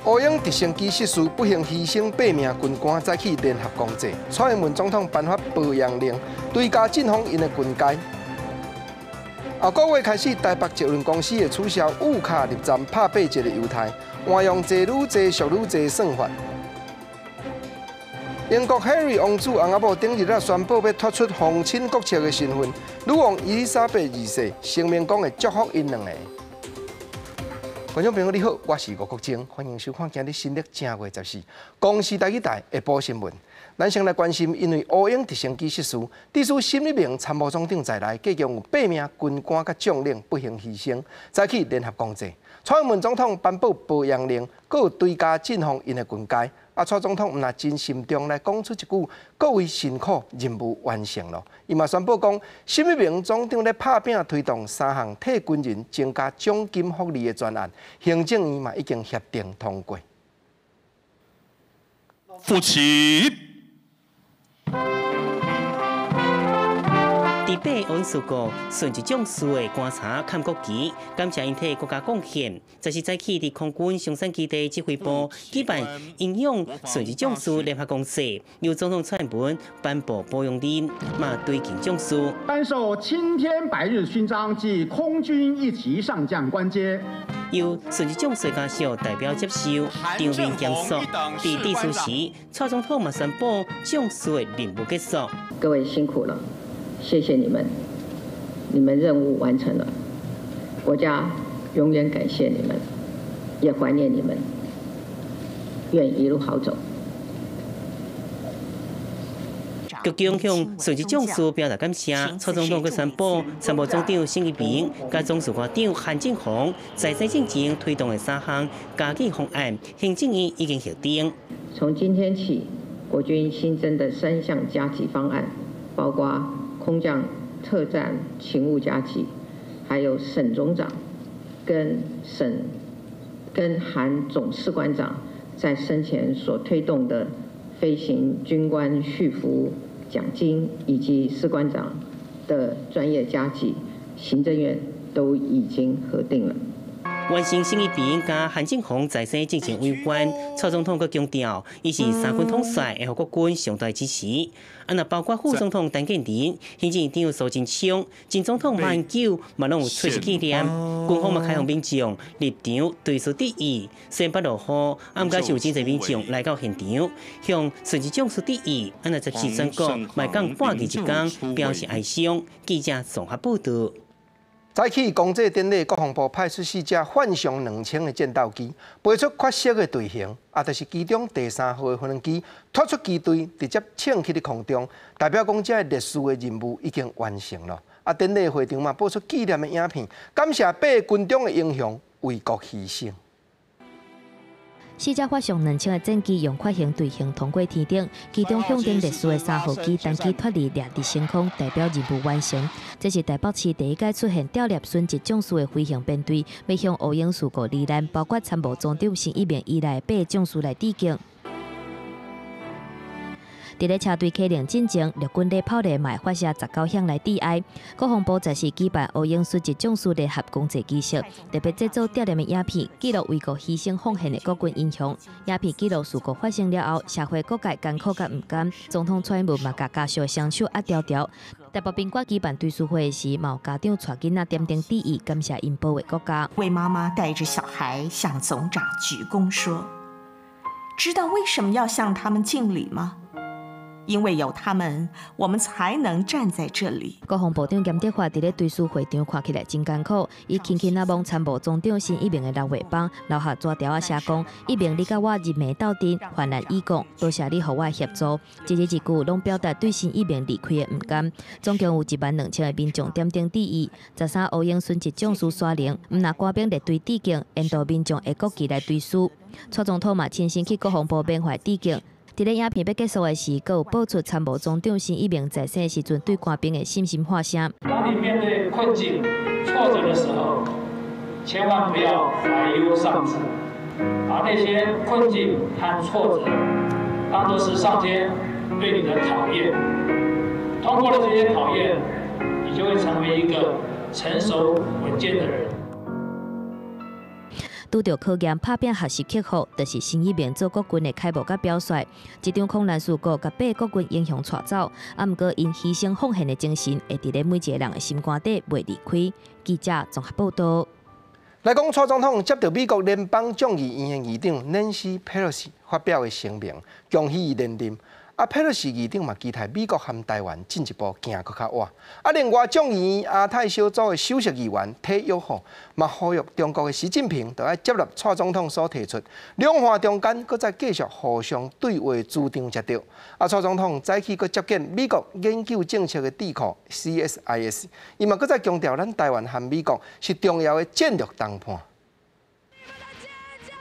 烏鷹直升機失事，不幸犧牲八名軍官，早起聯合公祭。蔡英文總統頒發褒揚令，追加進封𪜶的軍階。後個月開始，台北捷運公司會取消有卡入站拍8折的優待，換用坐愈濟俗愈濟算法。英國 Harry 王子翁仔某頂日仔宣布欲脫出皇親國戚的身份，女王伊麗莎白二世聲明講會祝福𪜶兩个。觀眾朋友你好，我是吳國楨，歡迎收看今日新曆正月十四公視台語台下晡新聞。咱先來關心，因為烏鷹直升機失事，致使沈一鳴參謀總長在內，計共有八名軍官佮將領不幸犧牲。早起聯合公祭，蔡英文總統頒布褒揚令，閣有追加進封𪜶的軍階。啊，蔡總統毋但真心中來講出一句：各位辛苦，任務完成囉。伊嘛宣布講，沈一鳴總長咧拍拚推動三項替軍人增加獎金福利的專案，行政院嘛已經協定通過。復起。佇八烏鷹事故殉職將士的棺柴崁國旗，感謝𪜶替國家貢獻。這是早起佇空軍松山基地指揮部舉辦英勇殉職將士聯合公祭，由總統蔡英文頒布褒揚令，嘛追贈將士。頒授青天白日勳章及空軍一級上將官階。由殉職將士家屬代表接受，場面嚴肅。佇致辭時，蔡總統嘛宣布將士的任務結束。各位辛苦了。謝謝你們，你們任務完成了，國家永遠感謝你們，也懷念你們，願一路好走。局長向殉職將士表達感謝，蔡總統閣宣布，參謀總長沈一鳴佮總司令長韓正宏在選進前推動的三項加給方案，行政院已經核定。從今天起，國軍新增的三項加給方案，包括空降特戰勤務加給，還有沈總長跟沈跟韓總士官長在生前所推動的飛行軍官續服獎金，以及士官長的專業加給，行政院都已經核定了。完成沈一鳴佮韓正宏在生進行慰問，蔡總統閣強調，伊是三軍統帥，會予國軍上大支持。啊，若包括副總統陳建仁、行政院長蘇貞昌、前總統馬英九，嘛攏有出席紀念。軍方嘛開放民眾入場追思致意。雖然捌落雨，啊，毋過是有真濟民眾來到現場，向殉職將士致意。啊，若十四全國嘛降半旗一工，表示哀傷。記者綜合報導。早起公祭典禮，國防部派出四架幻象2000的戰鬥機，飛出缺色的隊形，啊，就是其中第三號的無人機脫出機隊，直接衝去佇空中，代表講這个歷史的任務已經完成囉。啊，典禮會場嘛播出紀念的影片，感謝八个軍中的英雄為國犧牲。四架幻象2000的戰機用缺形隊形通過天頂，其中象徵歷史的三號機單機脫離掠佇升空，代表任務完成。這是台北市第一屆出現吊唁殉職將士的飛行編隊，欲向烏鷹事故罹難，包括參謀總長沈一鳴以內八個將士來致敬。佇咧車隊啟程進前，陸軍禮炮連嘛發射19響來致哀。國防部十四舉辦烏鷹殉職將士聯合公祭儀式，特別製作吊唁的影片，記錄為國犧牲奉獻的國軍英雄。影片記錄事故發生了後，社會各界艱苦佮毋甘。總統蔡英文嘛共家屬的雙手壓牢牢。台北賓館舉辦追思會時，嘛有家長帶囡仔點燈致意，感謝𪜶保衛國家。魏媽媽帶著小孩向總長鞠躬說：知道為什麼要向他們敬禮嗎？因為有他們，我們才能站在這裡。國防部長嚴德發佇咧追思會場看起來真艱苦，伊輕輕仔摸參謀總長沈一鳴的朊話枋，留下紙條仔寫講：一鳴你佮我人命鬥陣，患難與共，多謝你予我的協助。一字一句攏表達對沈一鳴離開的毋甘。總共有1萬2千个民眾點燈致意。13烏鷹殉職將士刷靈，毋但官兵列隊致敬，沿途民眾會國旗來追思。蔡總統嘛親身去國防部緬懷致敬。佇咧影片欲結束的時，閣有播出參謀總長沈一鳴在生時陣對官兵的信心喊聲。當你面對困境、挫折的時候，千萬不要懷憂喪志，把那些困境和挫折當作是上天對你的考驗。通過了這些考驗，你就會成為一個成熟穩健的人。拄著考驗拍拚學習克服，就是新一名做國軍的楷模佮表率。這場空難事故共八个國軍英雄帶走，啊，毋過𪜶犧牲奉獻的精神，會佇咧每一个人的心肝底袂離開。記者綜合報道。來講，蔡總統接著美國聯邦眾議院的議長南希·佩洛西發表的聲明，恭喜伊連任。啊，佩洛西議長嘛期待美國和台灣進一步行閣較倚。啊，另外眾議院亞太小組的首席議員體育吼嘛呼籲中國的習近平，著愛接納蔡總統所提出兩岸中間閣再繼續互相對話主張才對。啊，蔡總統早起閣接見美國研究政策的智庫 CSIS，伊嘛閣再強調咱台灣和美國是重要的戰略同伴。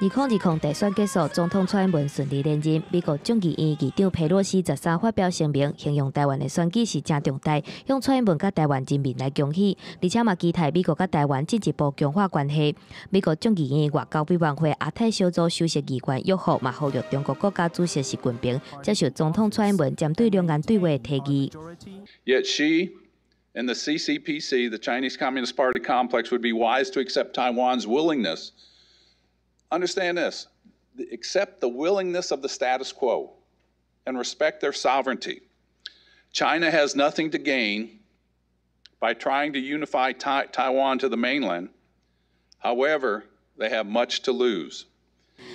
2020大選結束，總統蔡英文順利連任。美國眾議院議長佩洛西13發表聲明，形容台灣的選舉是誠重大，向蔡英文佮台灣人民來恭喜，而且嘛期待美國佮台灣進一步強化關係。美國眾議院外交委員會亞太小組首席議員約霍嘛呼籲中國國家主席習近平接受總統蔡英文針對兩岸對話的提議。 Yet Xi and the CCPC, the Chinese Communist Party complex, would be wise to accept Taiwan's willingness. Understand this, accept the willingness of the status quo and respect their sovereignty. China has nothing to gain by trying to unify Taiwan to the mainland. However, they have much to lose.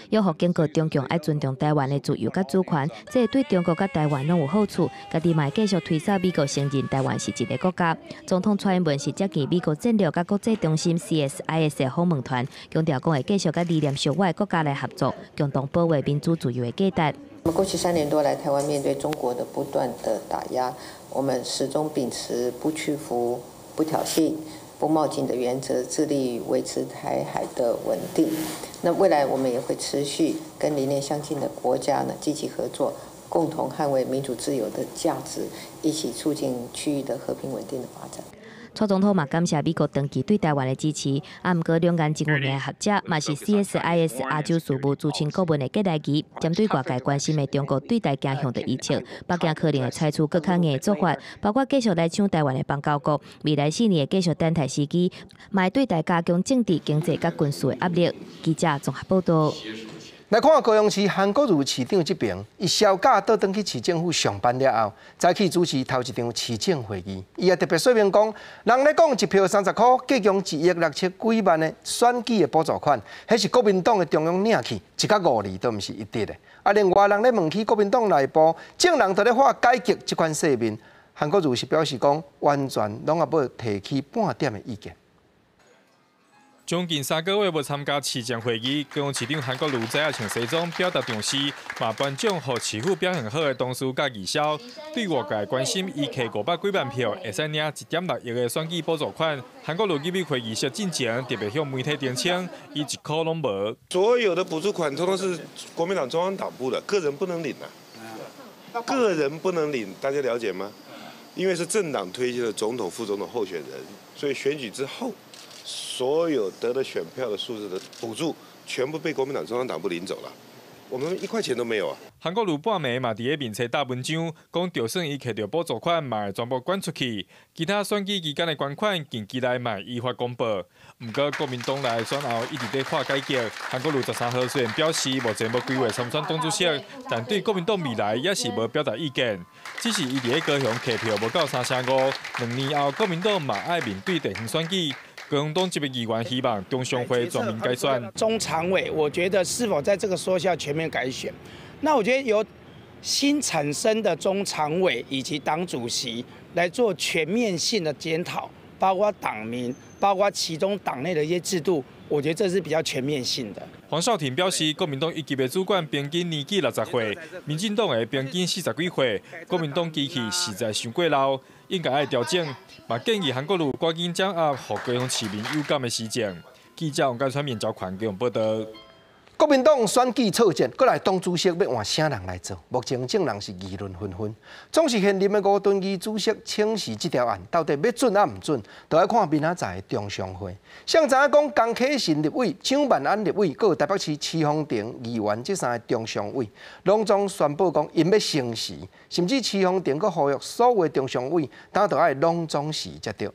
約霍警告中共愛尊重台灣的自由佮主權，這對中國佮台灣攏有好處。家己嘛會繼續推捒美國承認台灣是一個國家。總統蔡英文是接見美國戰略佮國際中心 CSIS 的訪問團，強調講會繼續佮理念相倚的國家來合作，共同保衛民主自由的價值。那麼過去3年多來，台灣面對中國的不斷的打壓，我們始終秉持不屈服、不挑釁、不冒進的原則，致力維持台海的穩定。那未來我們也會持續跟理念相近的國家呢積極合作，共同捍衛民主自由的價值，一起促進區域的和平穩定的發展。蔡總統嘛感謝美國長期對台灣的支持，啊，毋過兩岸真有名的學者，嘛是 CSIS 亞洲事務資深顧問的葛萊儀，針對外界關心的中國對台走向的預測，北京可能會採取閣較硬的做法，包括繼續來搶台灣的邦交國，未來4年會繼續等待時機，嘛會對台加強政治、經濟佮軍事的壓力。記者綜合報道。來看高雄市韓國瑜市長這爿，伊銷假倒轉去市政府上班了後，早起主持頭一場市政會議。伊也特別說明講，人咧講一票30箍，計共1億6千幾萬的選舉的補助款，彼是國民黨的中央領去，一角五厘都毋是伊得的。啊，另外人咧問起國民黨內部，眾人都咧喊改革這款世面，韓國瑜是表示講，完全攏猶無提起半點的意見。將近3個月無參加市政會議，高雄市長韓國瑜早下穿西裝表達重視，嘛頒獎予市府表現好的同事佮義消。對外界關心，伊提500幾萬票會使領1.6億的選舉補助款。韓國瑜入去會議室進前，特別向媒體澄清，伊一箍攏無。所有的補助款，通通是國民黨中央黨部的，個人不能領啊。個人不能領，大家了解嗎？因為是政黨推薦的總統、副總統候選人，所以選舉之後，所有得的選票的數字的補助，全部被國民黨中央黨部領走了，我們一塊錢都沒有啊！韓國瑜半暝嘛佇咧面冊貼文章，講就算伊摕著補助款，嘛會全部捐出去。其他選舉期間的捐款，近期內嘛依法公布。毋過國民黨內選後一直咧喊改革，韓國瑜13號雖然表示目前無規劃參選黨主席，但對國民黨未來也是無表達意見。只是伊佇咧高雄開票無夠3成5，2年後國民黨嘛愛面對地方選舉。高雄黨籍的議員希望中常會全面改選。中常委，我覺得是否在這個時候需要全面改選？那我覺得由新產生的中常委以及黨主席來做全面性的檢討，包括黨名，包括其中黨內的一些制度，我覺得這是比較全面性的。黃紹庭表示，國民黨一級的主管平均年紀60歲，民進黨的平均40幾歲，國民黨機器實在傷過老，應該愛調整。嘛建議韓國瑜趕緊掌握，予高雄市民有感的施政。記者王家川面交權報道。國民黨選舉挫折，閣來黨主席欲換啥人來做？目前眾人是議論紛紛。總是現任的吳敦義主席請辭這條案，到底欲准抑毋准，都愛看明仔載的中常會。誰知影講江啟臣立委、蔣萬安立委，閣有台北市徐宏庭議員這三个中常委，攏總宣布講𪜶欲宣誓，甚至徐宏庭閣呼籲所有的中常委，當都愛攏總辭才對。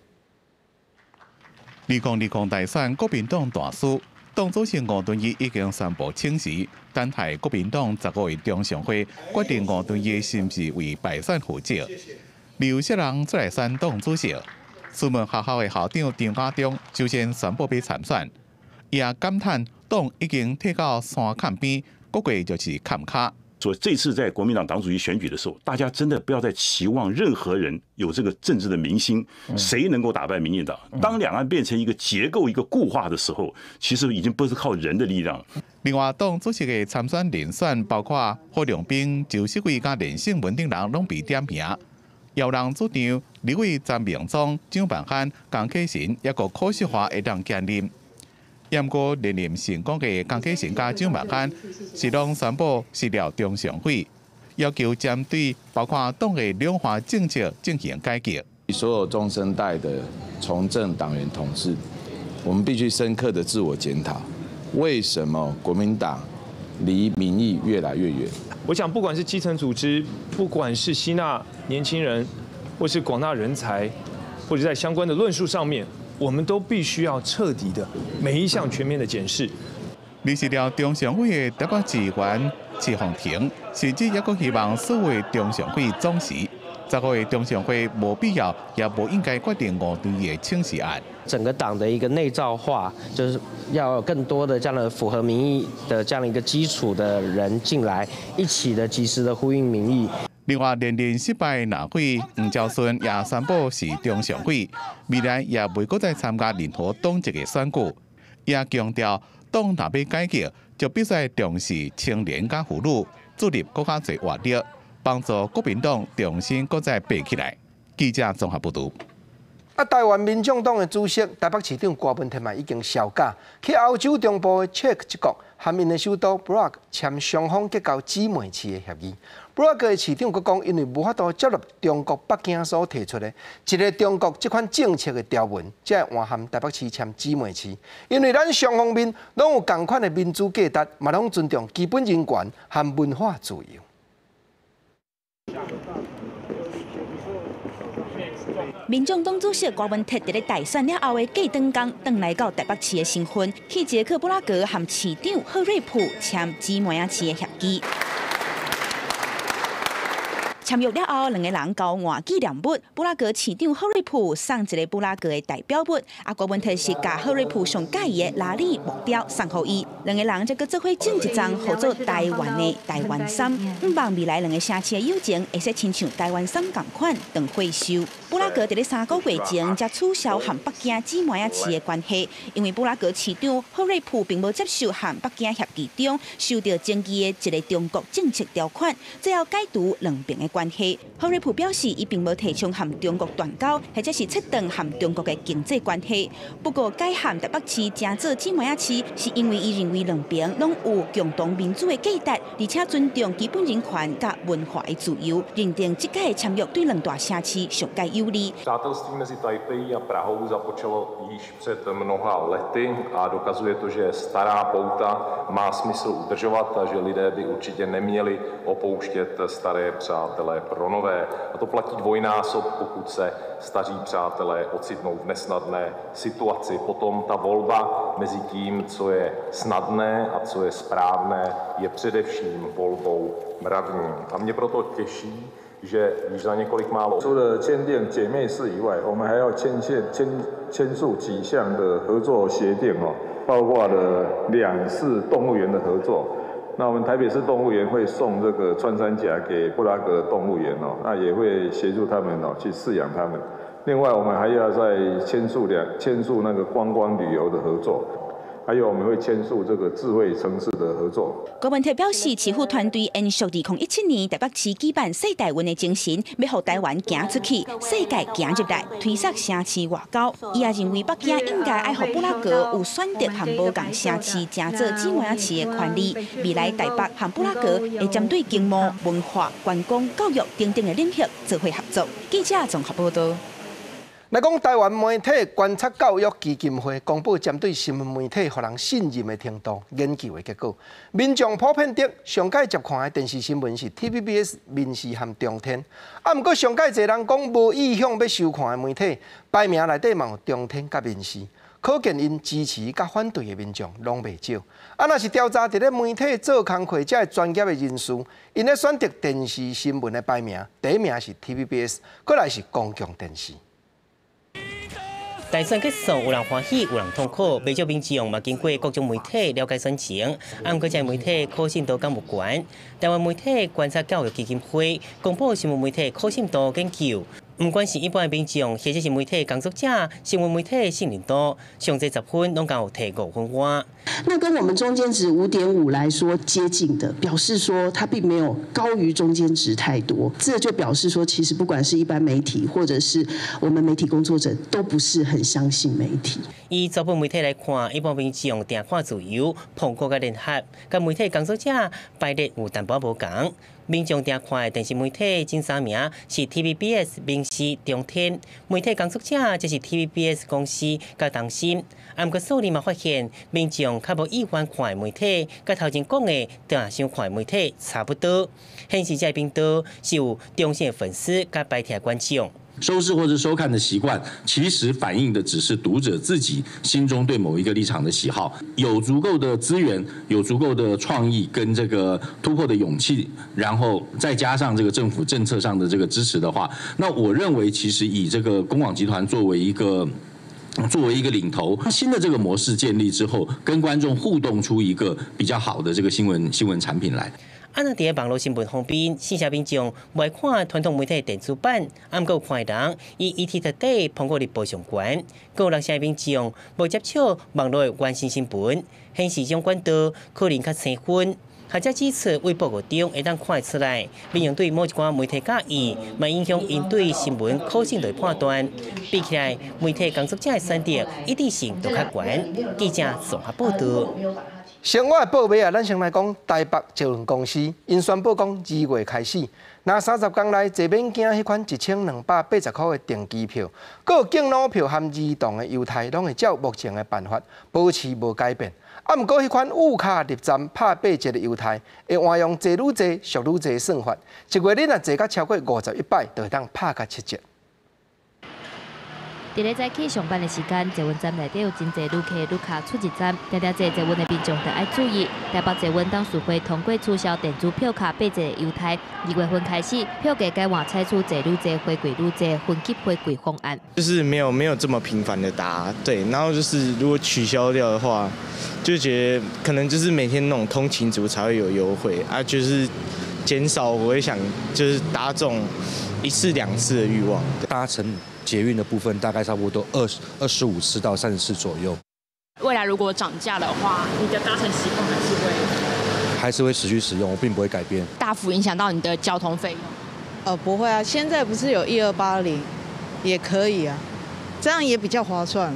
2020大選國民黨大輸。黨主席吳敦義已經宣布請辭，等待國民黨15日中常會決定吳敦義是毋是為敗選負責，留誰人出來選黨主席。蘇門學校的校長張家忠首先宣布欲參選，伊也感嘆黨已經退到山崁邊，閣過就是崁跤。所以這次在國民黨黨主席選舉的時候，大家真的不要再期望任何人有這個政治的明星，誰能夠打敗民進黨？當兩岸變成一個結構、一個固化的時候，其實已經不是靠人的力量。另外，黨主席的參選人選包括郝龍斌、周錫瑋佮連勝文等人攏被點名。有人主張立委陳明忠、蔣萬安、江啟臣抑閣柯秀華會當兼任。毋過連任成功的江啟臣佮蔣萬安是攏宣布辭了中常會，要求針對包括黨的兩化政策進行改革。所有中生代的從政黨員同志，我們必須深刻的自我檢討，為什麼國民黨離民意越來越遠？我想，不管是基層組織，不管是吸納年輕人，或是廣納人才，或者在相關的論述上面，我們都必須要徹底的每一項全面的檢視。離職了中常會的台北市議員謝宏庭，甚至抑閣希望所謂中常會總辭。15日中常會無必要，也無應該決定吳敦義的請辭案。整個黨的一個內造化，就是要有更多的這樣的符合民意的這樣的一個基礎的人進來，一起的及時的呼應民意。另外，連任失敗藍委黃昭順也宣布辭中常會，未來也袂閣再參加任何黨籍的選舉。也強調，黨若欲改革，就必須重視青年佮婦女，注入閣較濟活力，幫助國民黨重新閣再爬起來。記者綜合報導。啊！台灣民眾黨的主席台北市長柯文哲嘛已經銷假去歐洲中部的捷克一國，和𪜶的首都布拉格簽雙方結交姊妹市的協議。布拉格的市長閣講，因為無法度接納中國北京所提出的一個中國這款政策的條文，才會換和台北市簽姊妹市。因為咱雙方面攏有仝款的民主價值，嘛攏尊重基本人權和文化自由。民眾黨主席柯文哲佇咧大選了後的過轉工，轉來到台北市的身份，去捷克布拉格和市長賀瑞普簽姊妹仔市的協議。簽約了後，兩个人交換紀念物。布拉格市長賀瑞普送一个布拉格的代表物，啊，柯文哲是共賀瑞普上佮意的拉力木雕送予伊。兩个人則閣做伙整一張號做台灣的台灣衫，向望未來兩个城市的友情會使親像台灣衫仝款當歲壽。布拉格佇咧3個月前才取消和北京姊妹仔市的關係，因為布拉格市長賀瑞普並無接受和北京協議中受到爭議的一个中國政策條款，最後解除兩邊的關係。賀瑞普表示，伊並無提倡和中國斷交，或者是切斷和中國的經濟關係。不過，改和台北市成做姊妹仔市，是因為伊認為兩邊攏有共同民主的價值，而且尊重基本人權佮文化的自由，認定這屆的簽約對兩大城市上蓋有利。 Přátelství mezi Tajpejí a Prahou započalo již před mnoha lety a dokazuje to, že stará pouta má smysl udržovat a že lidé by určitě neměli opouštět staré přátelé pro nové. A to platí dvojnásob, pokud se staří přátelé ocitnou v nesnadné situaci. Potom ta volba mezi tím, co je snadné a co je správné, je především volbou mravní. A mě proto těší, že již za několik málo. 除了簽訂姐妹市以外，我們還要簽署幾項的合作協定哦，包括了兩市動物園的合作。那我們台北市動物園會送這個穿山甲給布拉格的動物園哦，那也會協助他們哦去飼養他們。另外，我們還要再簽署那個觀光旅遊的合作。還有我們會簽署這個智慧城市的合作。柯文哲表示，市府團隊延續2017年台北市舉辦世台運的精神，欲予台灣行出去，世界行入來，推捒城市外交。伊也認為北京應該愛予布拉格有選擇和無仝城市成做姊妹仔市的權利。未來台北和布拉格會針對經貿、文化、觀光、教育等等的領域做伙合作。記者綜合報道。來講，台灣媒體觀察教育基金會公布針對新聞媒體予人信任的程度研究的結果，民眾普遍得上蓋捷看的電視新聞是 TVBS、民視和中天，啊，毋過上蓋濟人講無意向欲收看的媒體，排名內底嘛有中天佮民視。可見𪜶支持佮反對的民眾攏袂少。啊，若是調查佇咧媒體做工課這个專業的人士，𪜶咧選擇電視新聞的排名，第一名是 TVBS，閣來是公共電視。大選結束，有人歡喜，有人痛苦。袂少民眾嘛經過各種媒體了解選情，啊，毋過這媒體可信度敢有懸。台灣媒體觀察教育基金會公布新聞媒體可信度研究，毋管是一般的民眾，或者是媒體工作者，新聞媒體信任度上濟10分，攏共有提5分外。那跟我們中間值5.5來說接近的，表示說它並沒有高於中間值太多。這就表示說，其實不管是一般媒體，或者是我們媒體工作者，都不是很相信媒體。以全部媒體來看，一般民眾定看自由、蘋果佮聯合，佮媒體工作者排列有淡薄無仝。民眾定看的電視媒體前三名是 TVBS、民視、中天，媒體工作者則是 TVBS 公視佮東森。啊，毋過數字嘛發現，民眾較無意願看的媒體，佮頭前講的定想看的媒體差不多。顯示這個頻道是有忠實的粉絲佮排聽觀眾。收視或者收看的習慣，其實反映的只是讀者自己心中對某一個立場的喜好。有足夠的資源，有足夠的創意跟這個突破的勇氣，然後再加上這個政府政策上的這個支持的話，那我認為其實以這個公廣集團作為一個領頭，新的這個模式建立之後，跟觀眾互動出一個比較好的這個新聞產品來。啊，若佇咧網路新聞方面，四成民眾無愛看傳統媒體電子版，啊，毋過有看的人以 ETtoday、蘋果日報上懸，閣有六成民眾無接觸網路的原生新聞，顯示這種管道可能較生分。學者指出，對報告中會當看會出來，民眾對某一寡媒體佮意，嘛影響𪜶對新聞可信度的判斷。比起來，媒體工作者的選擇一致性都較懸。記者綜合報導。生活的報尾啊，咱先來講台北捷運公司，𪜶宣布講2月開始，若30工內坐免驚彼款1280塊的定期票，閣有敬老票含兒童的優待，攏會照目前的辦法保持無改變。啊，毋過彼款有卡入站拍8折的優待，會換用坐愈濟俗愈濟的算法，一月你若坐甲超過51擺，就會當拍甲7折。佇咧早起上班的時間，捷運站內底有真濟旅客旅客出入站，定定坐捷運的民眾著愛注意。台北捷運董事會通過取消電子票卡8折的優待，2月份開始，票價改換採取坐愈濟回饋愈濟分級回饋方案。就是沒有這麼頻繁的搭，對，然後就是如果取消掉的話，就覺得可能就是每天那種通勤族才會有優惠啊，就是減少我會想就是搭這種一次兩次的慾望。搭乘捷運的部分大概差不多25次到30次左右。未來如果漲價的話，你的搭乘習慣還是會還是會持續使用，我並不會改變。大幅影響到你的交通費用？不會啊，現在不是有1280，也可以啊，這樣也比較划算。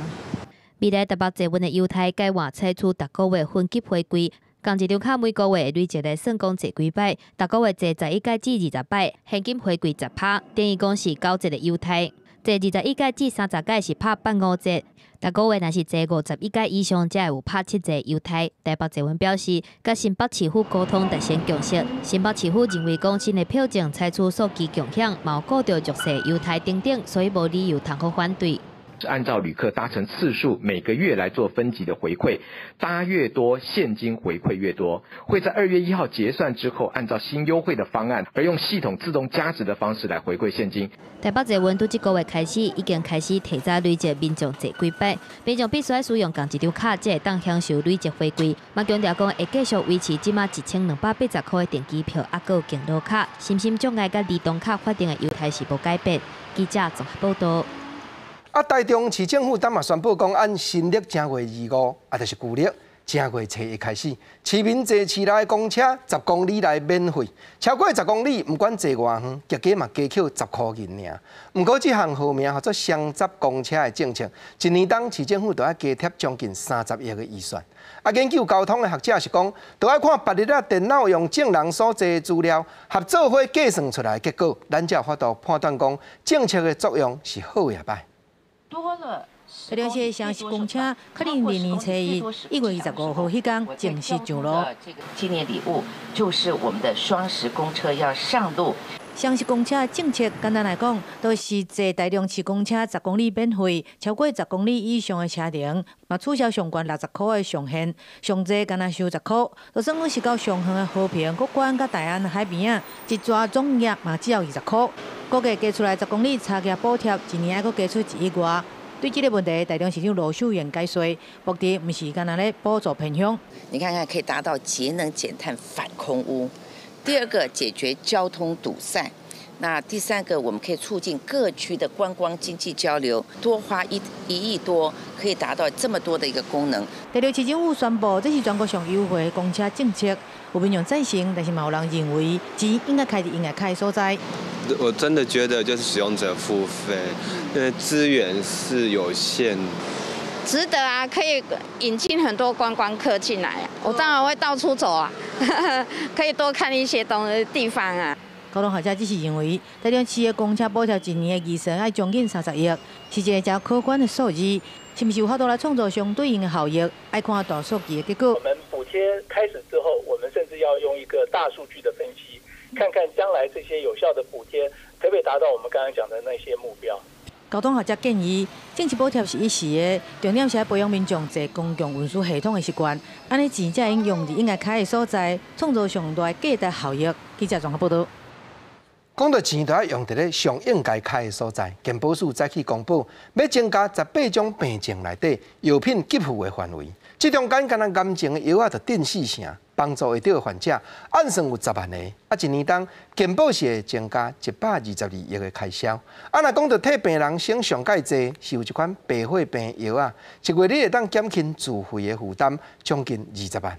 未來台北捷運的優待改換採取逐個月分級回饋。仝一張卡每個月累積來算講坐幾擺，逐個月坐11擺至20擺，現金回饋10%，等於講是9折的優待。坐21擺至30擺是拍半五折，逐個月若是坐51擺以上，才會有拍7折優待。台北捷運表示，佮新北市府溝通達成共識，新北市府認為講新的票證採取數據共享，嘛有顧著弱勢優待等等，所以無理由通好反對。是按照旅客搭乘次數每個月來做分級的回饋，搭越多現金回饋越多，會在2月1號結算之後，按照新優惠的方案，而用系統自動加值的方式來回饋現金。台北捷運對這個月開始已經開始提早累積民眾坐幾擺，民眾必須愛使用仝一張卡，才會當享受累積回饋。嘛強調講會繼續維持這馬1280塊的定期票，猶閣有敬老卡、身心障礙佮兒童卡法定的優待是無改變。記者綜合報導。啊，台中市政府昨嘛宣布講，按新曆正月25，啊，就是舊曆正月初一開始，市民坐市內公車10公里內免費，超過十公里，毋管坐偌遠，加加嘛加扣10箍銀爾。毋過這項號名號做雙十公車的政策，一年當市政府著愛加貼將近30億的預算。啊，研究交通的學者是講，著愛看別日仔電腦用證人所做的資料合做伙計算出來的結果，咱才有法度判斷講政策的作用是好抑歹。多了。台中市雙十公車可能明年初一，1月25號彼工正式上路。紀念禮物就是我們的雙十公車要上路。雙是公車政策，簡單來講，就是坐台中市公車十公里免費，超過十公里以上的車程，嘛取消上懸60箍的上限，上濟干焦收10箍。就算講是到上遠的和平、谷關佮大安海邊仔，一逝總額嘛只要20箍。估計加出來十公里差價補貼，一年愛閣加出1億外。對這個問題，台中市長盧秀燕解說，目的毋是干焦咧補助偏鄉。你看看可以達到節能減碳反空污。第二個解決交通堵塞，那第三個我們可以促進各區的觀光經濟交流，多花一億多可以達到這麼多的一個功能。台中市政府宣布，這是全國上優惠的公車政策，有民眾贊成，但是嘛有人認為錢應該開佇應該開的所在。我真的覺得就是使用者付費，因為資源是有限。值得啊，可以引進很多觀光客進來，我當然會到處走啊，可以多看一些東地方啊。交通學者只是認為，台中市的公車補貼一年的預算愛將近30億，是一個誠可觀的數字，是毋是有法度來創造相對應的效益？愛看大數據的結果。我們補貼開始之後，我們甚至要用一個大數據的分析，看看將來這些有效的補貼可不可以達到我們剛剛講的那些目標。交通學者建議，政策補貼是一時的，重點是愛培養民眾坐公共運輸系統的習慣，按呢錢才會用佇應該開的所在，創造上大的價值效益。記者綜合報道。講到錢，就愛用佇咧上應該開的所在。健保署早起公布，欲增加18種病症內底藥品給付的範圍。這中間干焦癌症的藥仔就頂四成，幫助會著的患者，按算有10萬個。啊，一年當健保是會增加122億的開銷。啊，若講到替病人省上蓋濟，是有一款白血病藥仔，一月你會當減輕自費的負擔，將近20萬。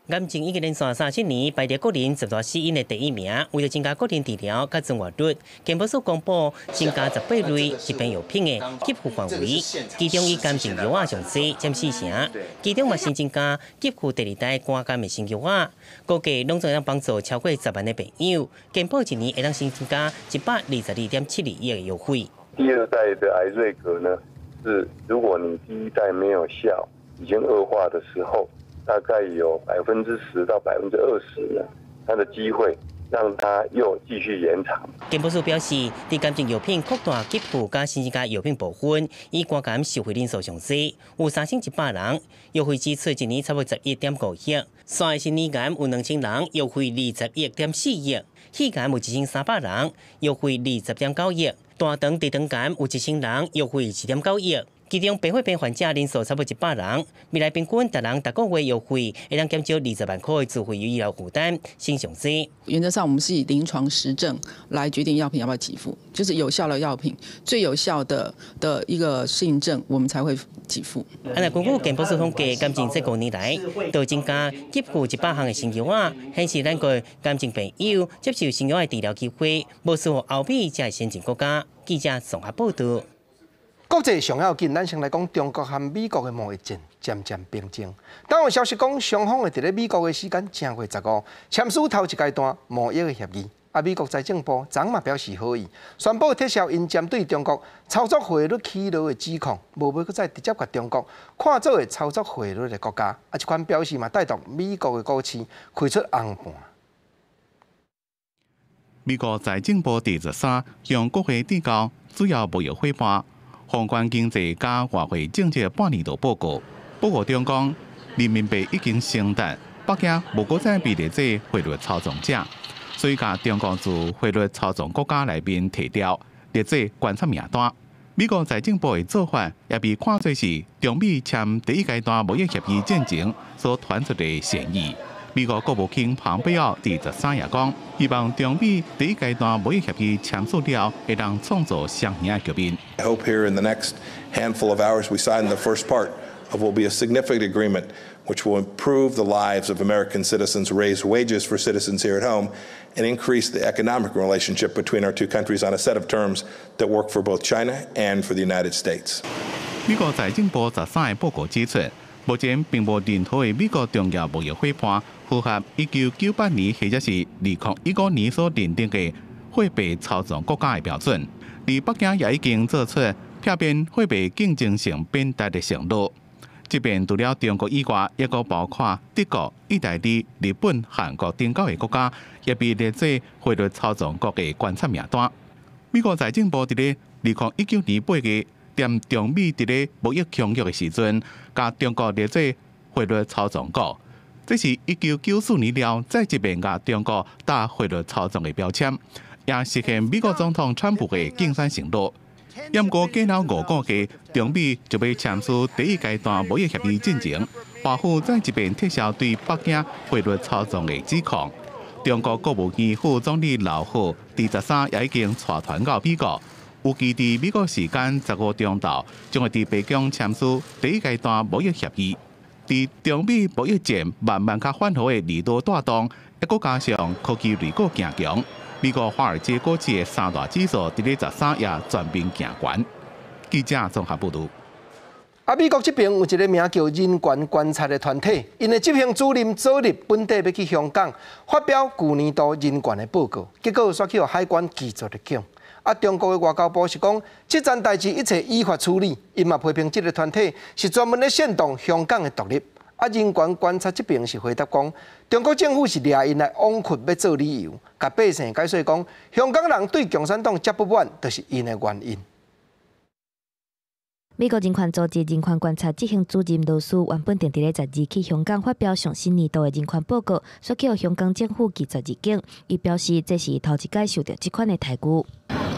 癌症已經連續37年排佇國人十大死因的第一名。為著增加國人治療佮存活率，健保署公布增加18類疾病藥品的給付範圍，其中以癌症藥仔上濟，佔四成。其中嘛新增加給付第二代肝癌的新藥仔，估計攏總會當幫助超過10萬的病友。健保一年會當新增加122.72億的藥費。第二代的癌瑞格呢，是如果你第一代沒有效，已經惡化的時候，大概有10%到20%呢，它的機會讓它又繼續延長。健保署表示，佇癌症藥品擴大給付佮新增加藥品部分，以肝癌受惠人數上濟，有3100人，藥費支出一年差不多11.5億。煞是乳癌有2000人，藥費21.4億；肺癌有1300人，藥費20.9億；大腸直腸癌有1000人，藥費4.9億。其中白血病患者人數差不多100人，未來平均逐人逐個月藥費會當減少20萬箍的自費醫療負擔，省上濟。原則上，我們是以臨床實證來決定藥品要不要給付，就是有效的藥品，最有效的一個適應症，我們才會給付。啊，若根據健保署統計，癌症這5年來，都增加給付100項的新藥仔，顯示咱國癌症病友接受新藥的治療機會，無輸予歐美這先進國家。記者綜合報道。國際上要緊，咱先來講中國和美國的貿易戰漸漸平靜。當有消息講，雙方會佇咧美國的時間正月15簽署頭一階段貿易的協議。啊，美國財政部昨嘛表示好意，宣布撤銷𪜶針對中國操作匯率起落的指控，無欲閣再直接共中國看做會操作匯率的國家。啊，這款表示嘛，帶動美國的股市開出紅盤。美國財政部佇13向國會遞交主要貿易夥伴宏觀經濟佮外匯政策半年度報告，報告中講，人民幣已經升值，北京無閣再被列做匯率操縱者，所以共中國自匯率操縱國家內面提掉，列做觀察名單。美國財政部的做法也被看作是中美簽第一階段貿易協議進前所傳出的善意。美國國務卿龐貝奧佇13也講，希望中美第一階段貿易協議簽署了，會當創造雙贏的局面。 I hope here in the next handful of hours we sign the first part of what will be a significant agreement which will improve the lives of American citizens, raise wages for citizens here at home, and increase the economic relationship between our two countries on a set of terms that work for both China and for the United States. 美國財政部13的報告指出，目前並無任何的美國重要貿易夥伴符合1998年或者是2015年所認定的貨幣操縱國家的標準，而北京也已經做出避免貨幣競爭性貶值的承諾。這遍除了中國以外，抑閣包括德國、意大利、日本、韓國等九个國家，也被列做匯率操縱國的觀察名單。美國財政部佇咧2019年8月，踮中美佇咧貿易協約的時陣，共中國列做匯率操縱國。這是1994年了再一遍共中國打匯率操縱的標籤，也實現美國總統川普的競選承諾。毋過過了5個月，中美就欲簽署第一階段貿易協議進前，華府再一遍撤銷對北京匯率操縱的指控。中國國務院副總理劉鶴佇13也已經帶團到美國，預計佇美國時間15中晝，將會佇白宮簽署第一階段貿易協議。佇中美貿易戰慢慢較緩和的利多帶動，抑閣加上科技類股行強，美國華爾街股市的三大指數佇咧13也全面行懸。記者綜合報導。啊，美國這爿有一个名叫人權觀察的團體，𪜶的執行主任昨日本底欲去香港發表舊年度人權的報告，結果煞去予海關拒絕入境。啊，中國的外交部是講，這樁代誌一切依法處理，𪜶嘛批評這个團體是專門咧煽動香港的獨立。啊，人權觀察這爿是回答講，中國政府是掠𪜶來罔屈欲做理由，共百姓解說講，香港人對共產黨遮不滿，就是𪜶的原因。美國人權組織人權觀察執行主任羅斯原本定佇咧12去香港發表上新年度的人權報告，煞予香港政府拒絕入境。伊表示這是頭一擺受著這款的待遇。